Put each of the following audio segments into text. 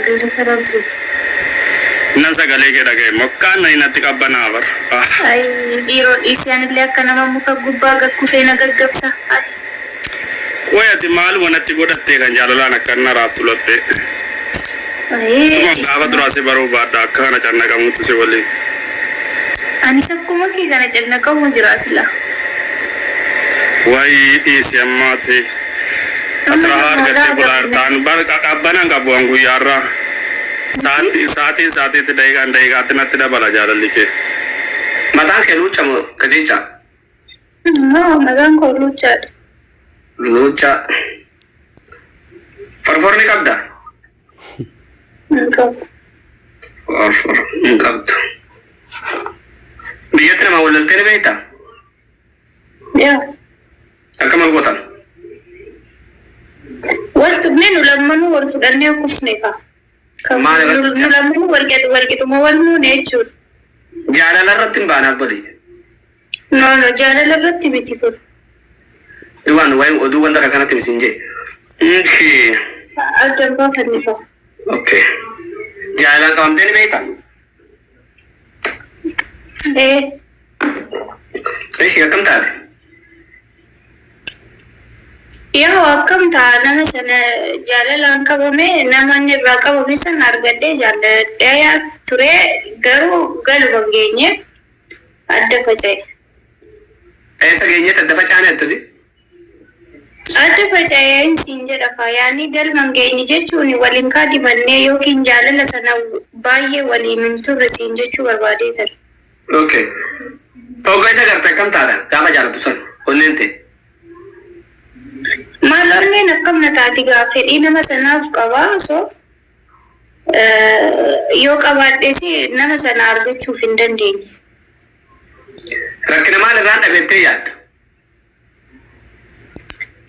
Galata Rabbi. Nan sagalee kee dhaga'e mokkaan na natti qabbanaa bar. Ah. Ay, dhiiroo dhiisii, anillee akka nama muka gubbaa gakkufee na gaggabsa. Ay. Qoy, ati maaluma natti godhattee kan jaalalaan akka na raaftu laphee? Ay, Tuma gaafa duraa si baruu baadha akka kana cannaqamutti si waliin. Anis akkuma kee kana cannaqamu jira sila. Wayii, dhiisi ammaati. Ati rahaa argattee bulaa jirtaan bar, qabbanan qabu an guyyaarraa. Sa'aatii sa'aatiin sa'aatiitti, daqiiqaan daqiiqaatti natti dabala jaalalli kee. Mataan kee Luucca moo Qajeelchaa? No, maqaan koo Luuccaadha. Luuccaa. Forfor ni qabdaa? Hin qabu. Forfor hin qabdu. Biyyatti namaa wal loltee ni beektaa? Yaa. Akka maal gootan? Wal tuqnee, nu lammanuu wal fudhannee kufne kaa. Kan Maal irratti? Nu lammanuu wal qixu wal qixuma wal muune jechuudha. Jaalala irratti hin baanaaf godhi. No, jaalala irratti miti kun. Waan waa'ee oduu wanta kana sanatti misin jee. Okay. Adda baafanne kaa. Okay. Jaalalaan qabamtee ni beektaa? Ee. Ishii akkam taate? Yaa, akkam ta'a, nama sana jaalalaan qabame, nama inni irraa qabame sana argadhee jaalladhee ture, garuu galuma hin geenye, adda faca'e. Eessa geenyetti adda facaane attasi? Adda faca'ee siin jedha kaa, yaani galma hin geenye jechuun waliin kaadhimannee yookiin jaalala sana baay'ee waliin hin turre siin jechuu barbaadee ture. Okay. Hoggaa isa garte akkam taata? Gaafa jaalattu sana onneen ta'e. Maal onneen akkam na taati gaa, fedhii nama sanaaf qabaa, so yoo qabaadhes nama sana argachuuf hin dandeenye. Rakkina maal irraan dhabeettee yaadda?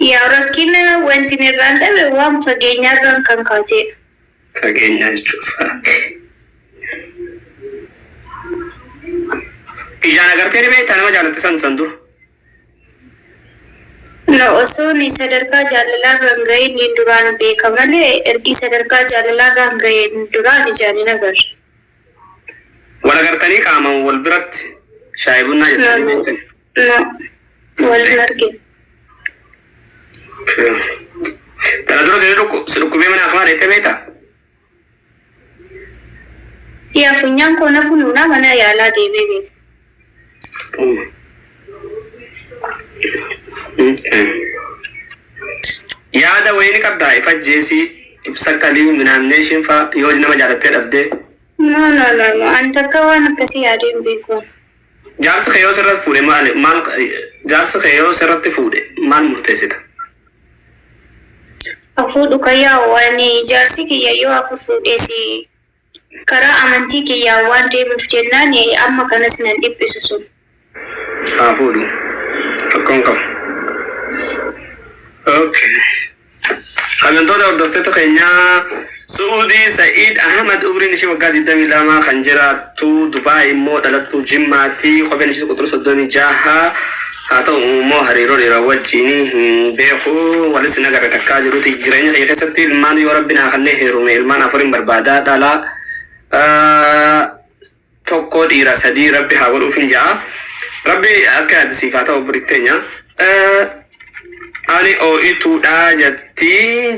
Yaa, rakkina wanti inni irraan dhabe waan fageenyaarraan kan kaatedha. Fageenya jechuuf. Ijaan agartee ni beektaa nama jaalatte san san dura? No, osoo ni sadarkaa jaalalaarra hin gahin niin duraan beeka malee, ergi sadarkaa jaalalaarra hin gahin duraan ijaan hin agarre. Wal agartanii qaamaan wal biratti shaayii bunnaa No, jettanii no, beektan? no, wal hin argine. Tana dura si dhukkubee mana hakimaa deettee beektaa? Yaa, funyaan koo na funuunaa mana yaalaa deemee beeka. Yaada wayii ni qabdaa, if ajjeesii, if saqqalii, minaamneeshiin faa yoo nama jaalattee dhabdee? No, ani takka waan akkasii yaadee hin beeku. Jaarsi kee yoo sirratti fuudhe maal maal jaarsi kee yoo sirratti fuudhe maal murteessita? Hafuudhu kayyaa, waan jaarsi kiyya yoo hafu fuudhes karaa amantii kiyyaa waan deemuuf jennaan amma kanas nan dhiphisu sun. Haa fuudhu. Rakkoon qabu. Okay. Kabajamtoota hordoftoota keenyaa, Su'uudii Sa'iid Ahmad, umriin ishee waggaa 22, kan jiraattu Dubaay immoo dhalattuu Jimmaatti, kopheen ishee quxura 36 haa ta'u immoo hariiroo dhiira wajjin hin beeku, walis hin agarre takkaa jiruuti. Jireenya kiyya keessatti ilmaan yoo Rabbi naa kennee heerume ilmaan afurin barbaada, dhala tokko, dhiira sadii Rabbi haa godhuuf hin ja'a. Rabbi akka yaadde siif haa ta'u, obboleettii teenya. Ani oo'ituudha jetti.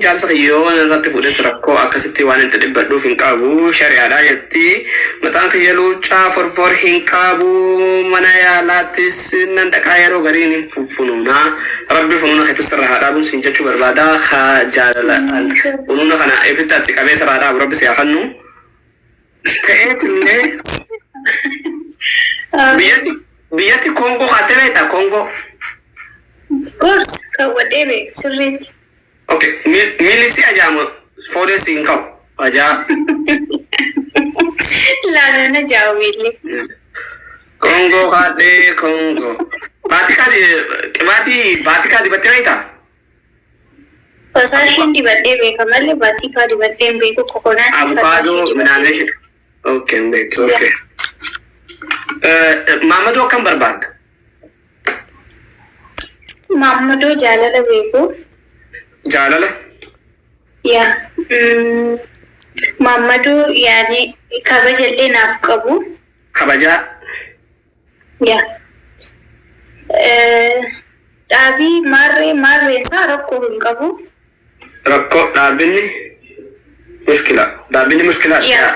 Jaarsa kiyya yoo irratti fuudhes rakkoo akkasitti waan itti dhibbadhuuf hin qabu. Shari'aadha jetti. Mataan kiyya Luuccaa, forfor hin qabu. Mana yaalaattis nan dhaqaa, yeroo gariin hin funuuna. Rabbi funuuna keetis irra haa dhaabuun siin jechuu barbaada. Haa jaalala funuuna kana ifitti as qabee sirraa dhaabu Rabbi si haa kennu. Ta'eetillee biyyatti Koongoo kaatee beektaa, Koongoo? Course, kaawwadhee beeka sirriitti. Okay. Miilli si ajaamu foolee si hin ka'u. Ajaa. Laalana jaa'u miilli. Koongoo kaadhee, Koongoo. Baatikaa qibaatii baatikaa dibattee beektaa? Fasaashiin dibadhee beeka malee baatikaa dibadhee hin beeku, coconut Abukaadoo fasaashii dibadhee minaamee. beeka. Okay, hin beektu. Okay. Maammadoo akkam barbaadda? Maammadoo jaalala beeku. Jaalala? Yaa. Maammaduu yaani kabajallee naaf qabu. Kabajaa. Yaa. Dhaabii maarree maarreen isaa rakkoo hin qabu. Rakkoo dhaabbinni mushkila. Dhaabbinni mushkilaa. Yaa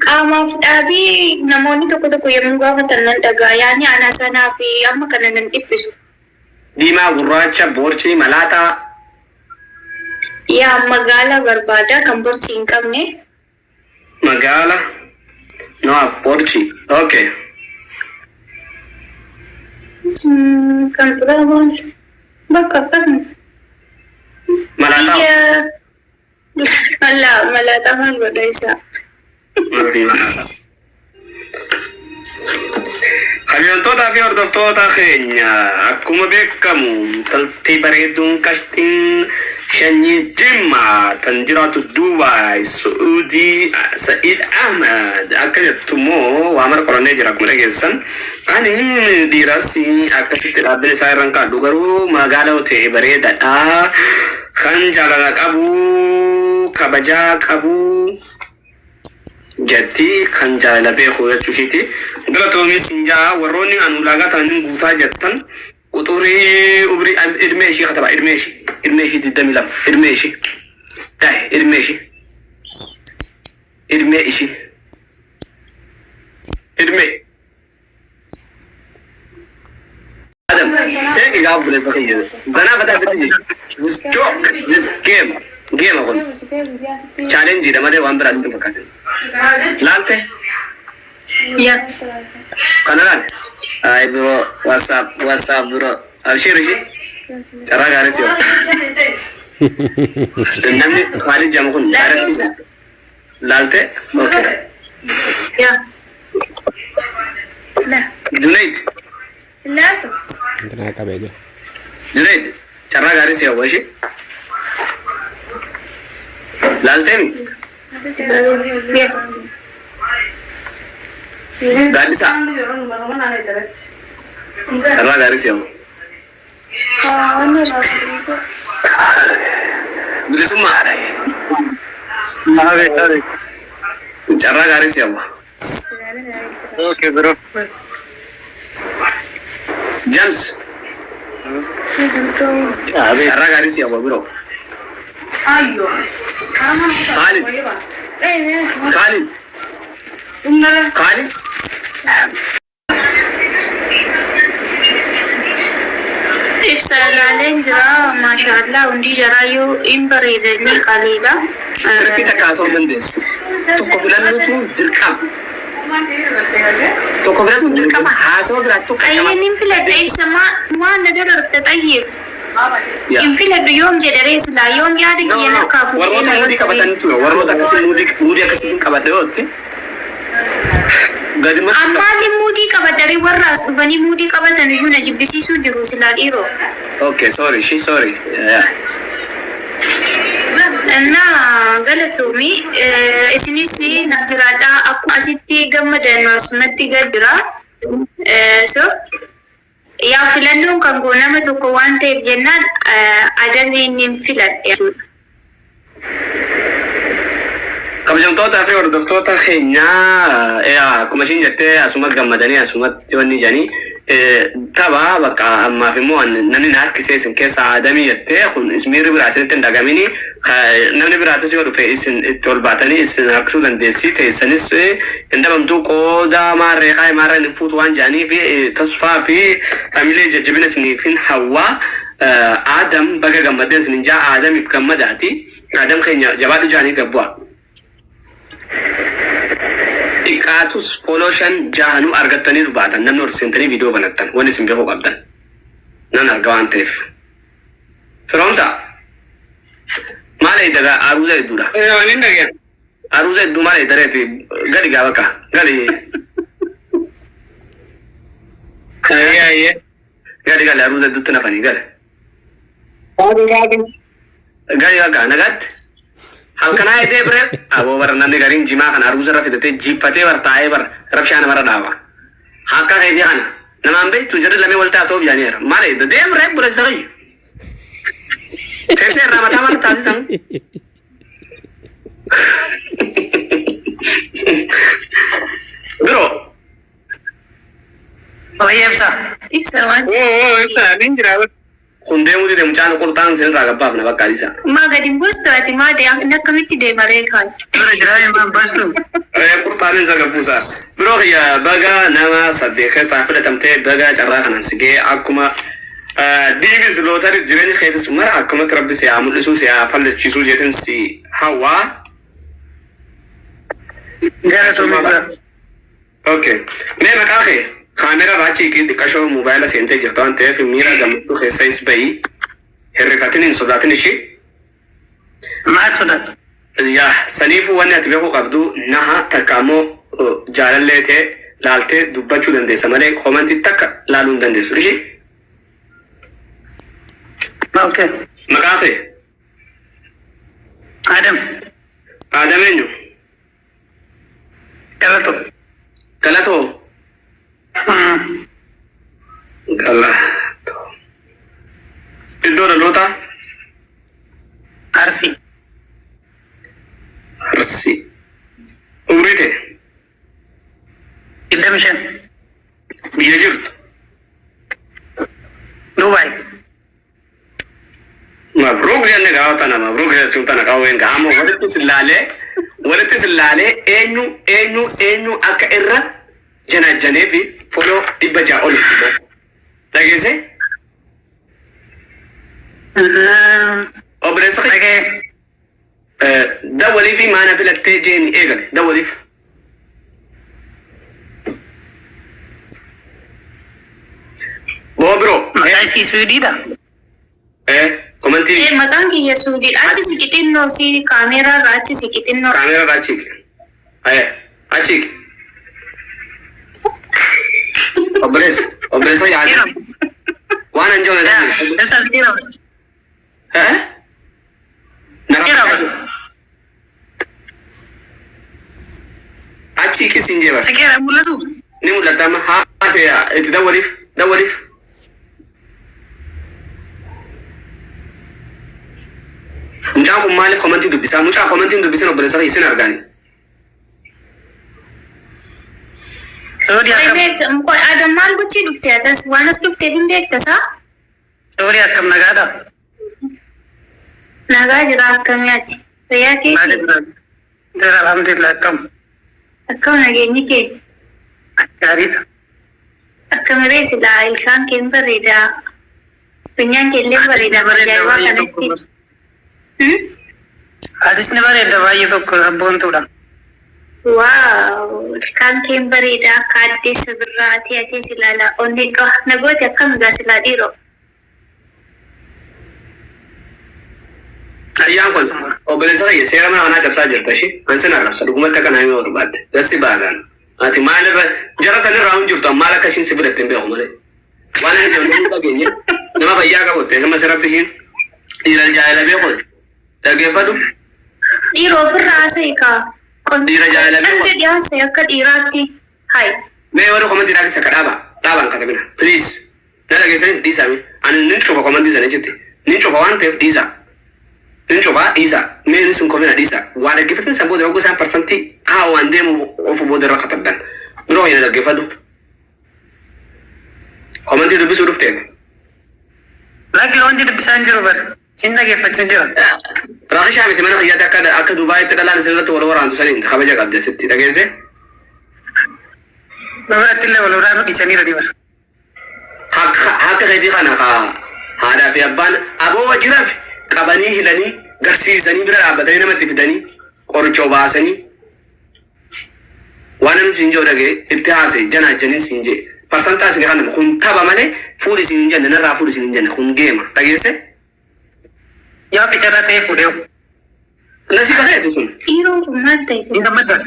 qaamaaf dhaabii namoonni tokko tokko yommuu gaafatan nan dhaga'a. Yaani ana sanaa fi amma kana nan dhiphisu. Diimaa, gurraacha, boorcii, malaaxaa. Yaa magaala barbaada kan borcii hin qabne. Magaala. Noaf boorcii. Okay. Kan biraa maal? Bakka kan Malaaxaa. biyya malaa malaaxaa maal godha isaa? Mafi malaaxaa. Kabajamtootaa fi hordoftoota keenya, akkuma beekamu intalti bareeduun qashtiin shanyii Jimmaa tan jiraatu Dubaay Su'uudii Sa'id Ahmad akka jettu immoo waa mara qorannee jira. Akkuma dhageessan, ani dhiiras akkasitti dhaabbina isaa irra hin kaadhu, garuu magaala yoo ta'e bareedaadha, kan jaalala qabu, kabajaa qabu jetti, kan jaalala beeku jechuu ishiiti. Galatoomis hin jaa. Warroonni an ulaagaa ta'anii guutaa jettan quxurii umrii idmee ishii kataba, idmee ishii 22, idmee ishii ta'e, idmee ishii idmee Adam seeqi gaafa buleessa kiyya zanaa badaa fitti jee. This joke, this game, game kun challenge dha malee waan biraa sitti hin fakkaatin. Laalte? Yaa. Kana laal. Ay bro, what's up, what's up bro? Abshir, ishii carraa gaarii si namni Khalid jedhamu kun Laalte. Laalte, okay. Yaa. Junaid. Laaltu. Intinaa qabee jira. Junaid, carraa gaarii si hawwa. Ishii laalteemi? Yaa. Gaaddisaa, carraa gaarii si hawwa. Bilisummaa, Abe, abe. carraa gaarii si hawwa. Okay, bro. James, Abe. carraa gaarii si hawwa bro. Khalid, Khalid, Khalid. Ibsa ilaaleen jira. Maashaallah, hundi jaraayyuu hin bareedanii qaliidha. Tirfii takka haasa'uu hin dandeessu. Tokko filannuutu dirqama. Tokko filatuun dirqama, haasawa biraatti tokko Ayyeen hin filadha ibsa, maa na dararte xayyeef. Yaa. Hin filadhu yoom jedhe ree silaa, yoom yaada No, kiyya no. narkaa fuudhee Warroota na muudii dararte ree. qabatantu, warroota akkasii muudii akkasiitiin qabadhe yoo jette gadi matti. Ammaallee muudii qabadha, warra as dhufanii muudii qabatan iyyuu na jibbisiisuu jiru silaa dhiiroo. Okay, sorry, she sorry. Yeah. እና galatoomi, isinis naaf jiraadhaa. Akkuma asitti gammadan asumatti gaddira. So yaa filannoon kan koo nama tokko waan ta'eef jennaan adameen hin filadhe jechuudha. Kabajamtootaa fi hordoftoota keenyaa, akkuma ishiin jettee asuma gammadanii asumatti wanni jedhanii tapha bakka ammaaf immoo namni na harkisee isin keessaa adamii jettee kun ismiirri biraa isinitti hin dhagamini. Namni biraatis yoo dhufe isin itti ol baatanii isin harkisuu dandeessi, teessanis hin dhabamtu. Qooda maarree kaa'e maarreen hin fuutu waan jedhanii fi tasfaa fi hamilee jajjabina isiniif hin hawwaa. Adam, baga gammaddeen isinin jaa. Adamiif gammadaati. Adam keenya jabaadhu jaanii gabbu'a. Xiqqaatus follow shan jahanuu argattanii dhubaatan namni ol seentanii viidiyoo banattan wanni isin beekuu qabdan nan arga waan ta'eef. Firoomsa, maal eedda aruuza hedduudha. Waan hin dhageen. Aruuza hedduu maal eedda reeti, gali gaa, bakka gali. Ayyee, ayyee. Gali, gali, aruuza hedduutti nafanii gali. Gaadi. Gali bakka nagaatti. Halkanaa eedee bire aboo bara namni gariin jimaa kana aruuza irra fidatee jiiffatee bar taa'ee bar rabshaa namarra dhaaba. Akka keetii kana namaan beektu jarri lamee wal taasisuuf jaaniira. Maal eedda deem ree bule sarayyu. Teessee irraa mataa mana taasisan. Wayya ibsa. Ibsa waan. Oo ibsa ni jira. Kun deemuu dide mucaan qurxaan isinirraa gabbaafna bakka adiisa. Maa gadi hin buustu ati maa inni akkamitti deema reekaan? Jira jira himaan baatu. Qurxaan isa gabbuusa. Biroo kiyya baga nama saddeet keessaa filatamtee baga carraa kanaan si ga'e akkuma diibis lootaris jireenya keetis mara akkumatti rabbi si haa mul'isuu si haa fallachiisuu jeetin si hawwaa. Gara tumii. Okay. Mee maqaa kee kaameraa irraa achi hiikii xiqqashoo moobaayila seentee jirta waan ta'eef miira gammachuu keessa is bahi hirrifatin hin sodaatin ishii. Maal sodaatu? Yaa saniifuu wanni ati beekuu qabdu naha takka ammoo jaalallee ta'e laaltee dubbachuu dandeessa malee komantii takka laaluu hin dandeessu ishii. Okay. Maqaa kee Adam. Adam eenyu? Galatoo. Galatoo. Galatoo. Iddoo dhalootaa? Arsii. Arsii. Umrii ta'e? 25. Biyya jirtu? Dubaay. Mabruuk jenne gaafa tana mabruuk jechuun tana qawween gaama walitti sillaalee walitti sillaalee eenyu eenyu eenyu akka irra janajjanee fi foloo 600 ol dhageesse obboleessa kee Dhagee. Dawwalii fi maana filattee jeeni eegale dawwaliif. Boo biroo. Maqaa isii Suudiidha. Komantii. Maqaan kiyya Suudiidha. Achi siqi xinnoo si kaameeraa irraa achi siqi xinnoo. Kaameeraa irraa achi hiiki. Achi hiiki. Obboleessa obboleessa yaada. Waan an jiru na Ibsa dhiira. Eh? Dhiira. Achi hiiki siin jee bara. Siqeera mul'atu. Ni mul'ata amma haasee itti dawwaliif dawwaliif. Mucaan kun maaliif komantii dubbisaa? Mucaa komantiin dubbisin obboleessa kiyya isin argaani. Suudii akkam? Adam maal gochii dhufte atas waan as dhufteef hin beekta saa? Suudii akkam nagaadha? Nagaa jira akkamii ati? Fayyaa keetii? Jira alhamdulillah akkam? Akkam nageenyi kee? Gaariidha. Akkamiree silaa ilkaan kee hin bareedaa. Funyaan kee illee bareedaa ajaa'ibaa kanatti. Atis ni bareedda baay'ee tokko sabboontuudha. Waaw ilkaan kee hin bareedaa akka addeessa birraa ati ati silaala onnee dhoha nagooti akkam gaa silaa dhiiroo. Ayyaan kun obboleessa kiyya seera mana kanaa cabsaa jirta ishee an sin arrabsa dhugumatti akka naa himuu barbaadde gasti baasan ati maalirra jara sanirraa hin jirtu maal akka ishiin si filatte hin beeku malee waan ani jedhu hin dhageenye nama fayyaa qabu ta'e nama sirratti ishiin dhiira jaalala beeku dhaggeeffadhu. Dhiiroo ofirraa haasa'e kaa. Dhiira jaalala Qoncan jedhi haasa'e akka dhiiraatti. Hai. Mee warri komantii dhaabisa akka dhaaba dhaabaan katabina please na dhageessanii dhiisaa mee ani nin cufa komantii sana jetti nin cufa waan ta'eef dhiisaa nin cufa dhiisaa mee nin sin kofina dhiisaa waa dhaggeeffatan san booda yogguu isaan parsantii kaa waan deemu ofu booda irra katabdan biroo hin dhaggeeffadhu komantii dubbisuu dhufteeti. Lakki wanti dubbisaa hin jiru bar. Sin dhaggeeffachaa jira. Raakishaa miti mana kiyyaatti akka akka Dubaayitti dhalaan isin irratti wal waraantu saniin kabaja qabdi asitti dhageesse. Biratti illee wal waraanuu dhiisaniira ni bar. Akka keetii kana ka haadhaa fi abbaan aboo jiraaf qabanii hidhanii garsiisanii bira dhaabbatanii namatti fidanii qoricha obaasanii waan namni siin jedhu dhagee itti haasa'e janaa janiin siin jedhe parsantaa isin kan kun tapha malee fuudhi isin hin jenne narraa fuudhi isin hin jenne kun geema dhageesse. Yoo akka carraa ta'ee fuudhee. Nasiiba keeti sun. Dhiiroon kun maal ta'e Hin sun? gammadda.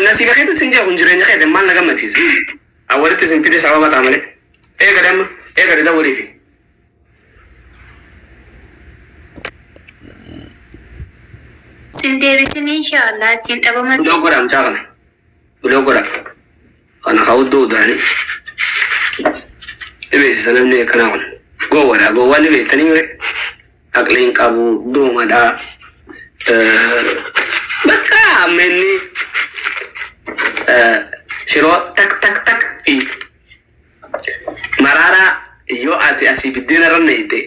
Nasiiba keeti sin jedhe kun jireenya keeti maal na gammachiisa. Walitti isin fide sababa ta'a malee. Eegale amma eegale dawwaliifi. Sin deebisin inshaallah achiin dhabama. Buloo godha mucaa kana. Buloo godha. Kana ka hudduu udaanii. Ni beeksisa namni akkanaa kun. Gowwadha. Gowwaan ni beektanii mire. Aqlii hin qabu. Doomadha. Bakka amma inni shiroo tak tak tak fi Asii biddeena irra nahite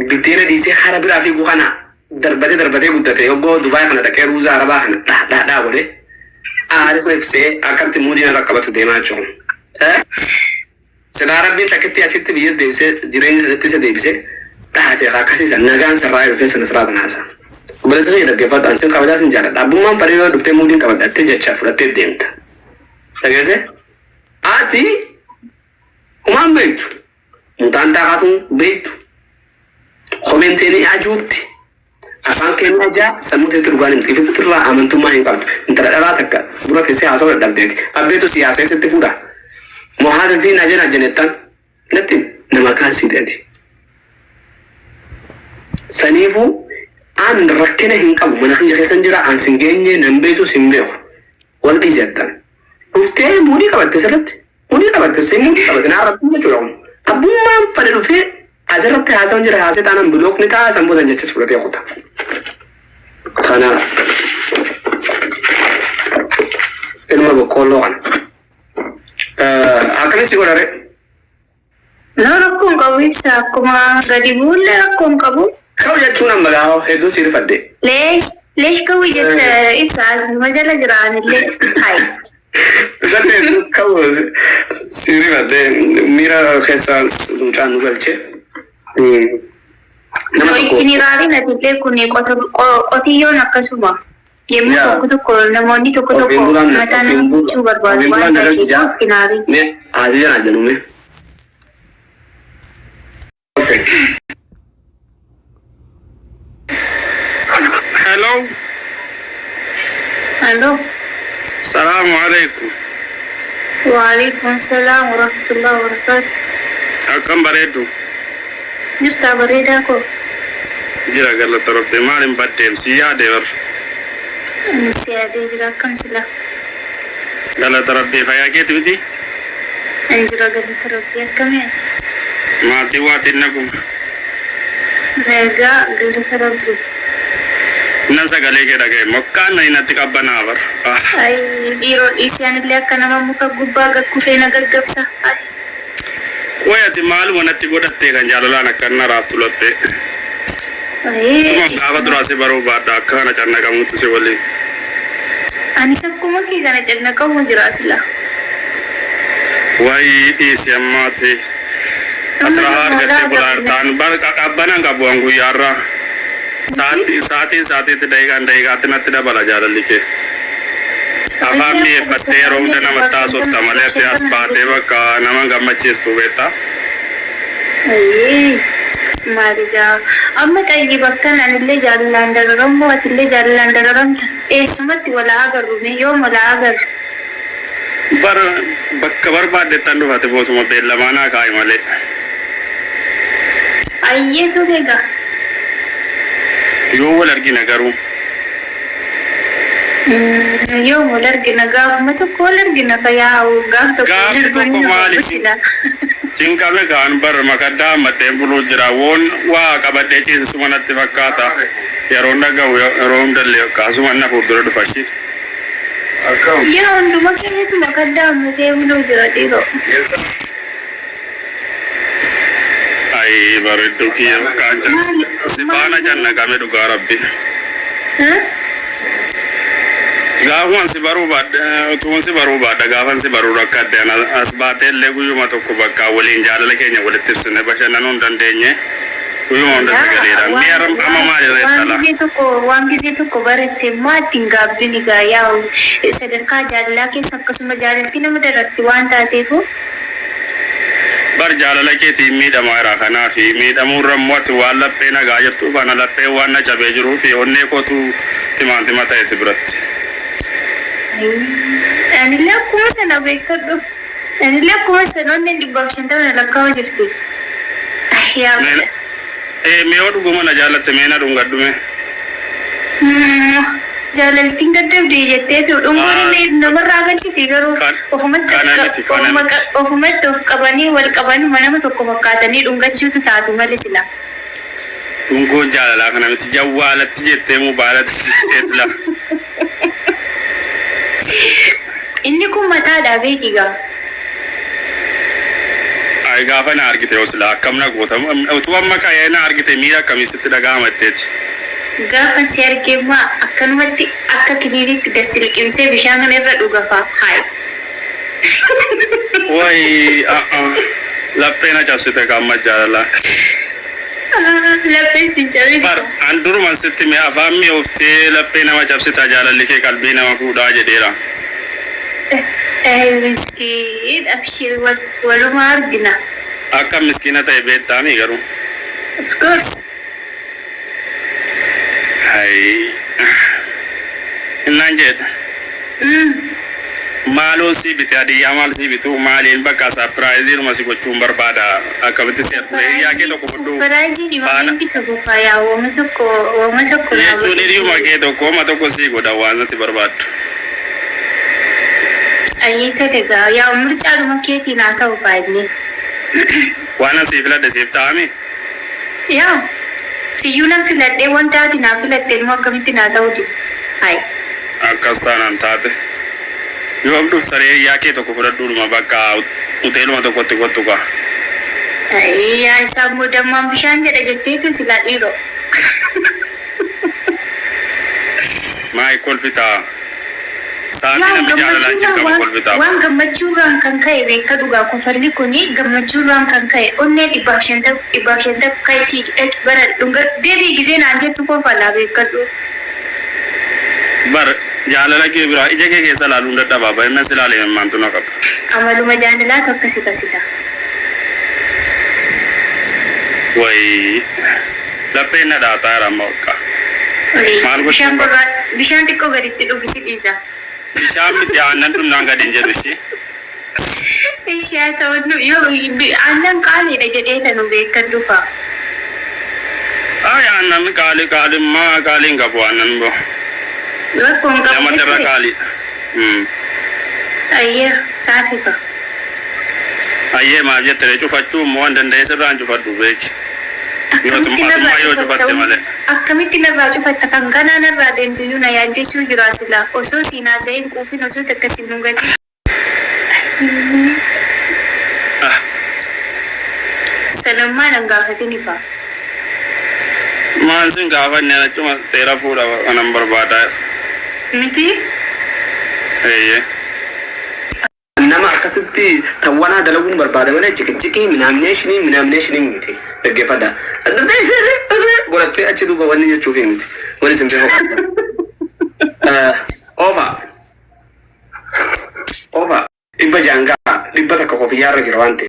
biddeena dhiisee hara biraa fiigu kana darbatee darbatee guddate yoggoo Dubaay kana dhaqee ruuza arabaa kana dhaa dhaa dhaa godhe aari kun ibsee akkamitti muudiin irra qabatu deemaa jiru. Silaa Rabbiin takkitti achitti biyya deebisee jireenya sanatti isa deebisee dhahatee akkasiisa nagaan sarraa dhufee sana siraa tanaasa. Obboleessa kiyya, dhaggeeffadhu, an sin kabajaa, sin jaalladha. Abbummaan fadhii yoo dhuftee muudiin qabadhattee jecha fudhattee deemta. Dhageesse? Ati humaan beektu. Mutaan daakatu beektu. Kopheen teenii ajuutti. Afaan keenya ajaa, sammuu teetti dhugaan himtu. Ifitti irraa amantummaa hin qabdu. Intala dhalaa takka dura teessee haasawuu dadhabdeeti. Abbeetu siyaasa sitti fuudha. Moo haadha na jenettan. Natti nama kaasii ati. Saniifuu an rakkina hin qabu, mana kiyya keessan jira, an sin geenye, nan beeku, sin beeku. Wal dhiisettan. Dhuftee muudii qabatte sirritti. Muudii qabatte, sin muudii qabatte naa irratti jechuudha kun. Abbummaan fadhe dhufee asirratti haasawaan jira, haasee taanaan block ni ta'a, san boodan jechas fudhatee kuta. Kana ilma boqqoolloo kana. Akkamis si godhare? No, rakkoon qabu ibsa, akkuma gadi bu'ullee rakkoon qabu. Ka'u jechuun amma gaafa hedduu si rifadhe. Leesh leesh ka'u jette ibsa, asuma jala jiraanillee. Hai. Zate hedduu ka'u si rifadhe, miira keessa mucaan nu galche. Nama tokko. Ittiin ilaalin atillee kun qotiyyoon akkasuma. Yommuu tokko tokko namoonni tokko Ofiin tokko bulaan mataa nama gochuu barbaadu ofiin waan bulaan ta'eef dagalchi jaa. ittiin ilaalin. Mee haasii jala jennu mee. Okay. Hello. Hello. Salaamu alaikum. Waalaikum salaam warahmatullahi wabarakatuh. Akkam bareeddu? Jirtaa, bareedaa koo? Jira, galata Rabbi. Maal hin baddeem si yaade bar. Ani si yaadee jira, akkam sila? Galata Rabbi, fayyaa keeti miti? Ani jira, galata Rabbii, akkamii ati? Maatii waatiin naguma? Nagaa, galata Rabbii. Nan sagalee kee dhaga'e mokkaan na natti qabbanaa bar. Ah. Ay dhiiroo dhiisii, anillee akka nama muka gubbaa gakkufee na gaggabsa. Ay. Way, ati maaluma natti godhattee kan jaalalaan akka na raaftu laphee? Ay. Tuma gaafa duraa si baruu baadha akka kana cannaqamutti si waliin. Anis akkuma kee kana cannaqamu jira sila. Wayi dhiisi ammaati. Ati rahaa argattee bulaa jirtaan bar, qabbanan qabu an guyyaarraa. Sa'aatii sa'aatiin sa'aatiitti, daqiiqaan daqiiqaatti natti dabala jaalalli kee. Afaan mi'eeffattee yeroo hunda namatti haasofta malee ati as baatee bakka nama hin gammachiistu, beektaa? Maaligaa amma xayyi bakkan anillee jaalalaan dararamu, atillee jaalalaan dararamta, eessumatti walaa agarru mee, yoom walaa agarru? Bar bakka barbaadettan dhufate, bootuma beellamaa naa kaa'i malee. Ayyee, tole egaa. Yoo wal argina garuu? Yoom wal argina? Gaafuma tokko wal argina ka, yaa'u gaaf tokko wal Gaafti arguun tokko ni maaliif sila. Cinqame kaan bar, makaddaa hammadheen buluu jira. Woon waa qabadhee ciisisuma natti fakkaata. Yeroon dhaga'u yeroo hundallee akkasuma na fuuldura dhufa ishii. Yaa, hunduma keenyatu makaddaa hammatee buluu jira, dhiiroo. Ayi bareedduu kiyya, qaanca si faana cannaqame, dhugaa Rabbi. Gaafuman si baruu baadha, utuun si baruu baadha, gaafan si baruu rakkadde as baatee illee guyyuma tokko bakka waliin jaalala keenya walitti ibsine bashannanuu hin dandeenye, guyyuma hunda sagaleedhaan. Mee amma maali Waan reettala? Gisee tokko baratte immoo ittiin gaabbini egaa, yaa'u sadarkaa jaalalaa keessa akkasuma jaalalti nama dararti waan taateefu. Bar jaalala keetiin miidhamaa jira, kanaaf miidhamuurra immoo ati waan laphee nagaa jirtuuf ana laphee waan na cabee jiruu fi onnee kootu timaantima ta'e si biratti. Anillee akkuma sana beekadhu. Anillee akkuma sana onneen 150 na lakkaa'u jirti. Yaa. Mee yoo dhuguma na jaallatte, mee na dhungadhu mee. Jaalaltiin gaddabdee jetteetu dhungoon illee namarraa galchiti garuu ofumatti Kana miti, kana miti. Ofumatti of qabanii wal qabanii nama tokko fakkaatanii dhungachuutu taatu malee sila. Dhungoon jaalalaa kana miti, jawwaalatti jettee mobaalatti jetteet lafa. Inni kun mataadhaa, beeki gaa. Gaafa na argite yoo silaa akkam na goota? Utuu amma ka'ee na argite miira akkamii sitti dhaga'ama jetteeti? Gaafan si arge immoo akkanumatti akka kiniinitti gad si liqimsee bishaan kana irra dhuga faa. Hayi. Wayi laphee na cabsite ka amma jaalala. Lapheen sin cabin. Bar an duruman sitti mee afaan mi'ooftee laphee nama cabsita jaalalli kee qalbii nama fuudhaa jedheera. Miskiin abshir waluma argina. Akka miskiina ta'e beektaami garuu. Of course. Hayi. Innaan jedhe. Maaloo sii bite hadiyyaa maal sii bitu maaliin bakka surprise si gochuun barbaada akkamitti si arguu hiriyaa kee tokko fudhu Surprise faana dhibameen bita bofa yaa wama tokko wama tokko naa jechuun godhe. hiriyuma kee tokko homa tokko sii godha waan natti barbaaddu. Ayyee tole gaa yaa mircaadhuma keetiin haa ta'u baay'ee. Waan asii filadhe siif ta'ami. Yaa siyyuu nan filadhee wanta ati naa filatte immoo akkamitti naa ta'u dida. Hayi. Akkas taanaan taate. Yoom dhufta ree hiriyaa kee tokko fudhadhuudhuma bakka hoteeluma tokkotti kottu kaa. Yaa isaa immoo dammaan bishaan jedha jetteetu silaa dhiiroo. Maay kolfitaa. Sa'aatii Yaa namni jaalalaan gammachuurraan cinqamu waan kolfitaa. waan gammachuurraan kan ka'e beeka dhugaa kofalli kuni gammachuurraan kan ka'e onnee 150 150 ka'e fiigi dhaqi bara dhunga deebii gizee naan jettu kofalaa beekadhu. Bar jaalala kee biraa ija kee keessa ilaaluun dadhabaa baay'inaan si ilaalee imimmaantu na qaba. Amaluma jaalalaatu akkasi tasita. Wayi lapheen na dhaataa jira amma bakka. Maal gochuun Bishaan qaba? qorraa bishaan xiqqoo gaditti dhugi si dhiisa. Bishaan miti aannan dhugnaan gadi hin jedhu ishee. Ishee haa ta'u yoo aannan qaaliidha jedhee tanu beekadhu fa'a. Ay aannan qaali qaalimmaa qaalii hin qabu aannan boo. Rakkoon qabu Namatti irra jettee? qaaliidha. Ayyee taate ka. Ayyee maaf jette cufachuu immoo waan danda'e sirraan cufadhu beeki. Yoo Akkamitti narraa atummaa yoo cufatta? cufatte malee. Akkamitti narraa cufatta? Kan ganaa narraa deemtu iyyuu na yaaddessuu jira silaa. Osoo siin haasa'in quufin osoo takka siin dhungatin. Ah. Sanammaa nan gaafatin ifaa. Maal sin gaafanne achuma seera fuudha kanan barbaadaa. Miti? Eeyyee. Nama akkasitti tawwanaa dalaguun barbaada malee ciqiciqii minaamineeshinii minaamineeshinii miti. Dhaggeeffadha. Godhattee achi duuba wanni jechuufi miti. Wanni isin beekuu qabdan. Oofa. Oofa. 600 gaa 100 kofiyyaarra jira waan ta'eef.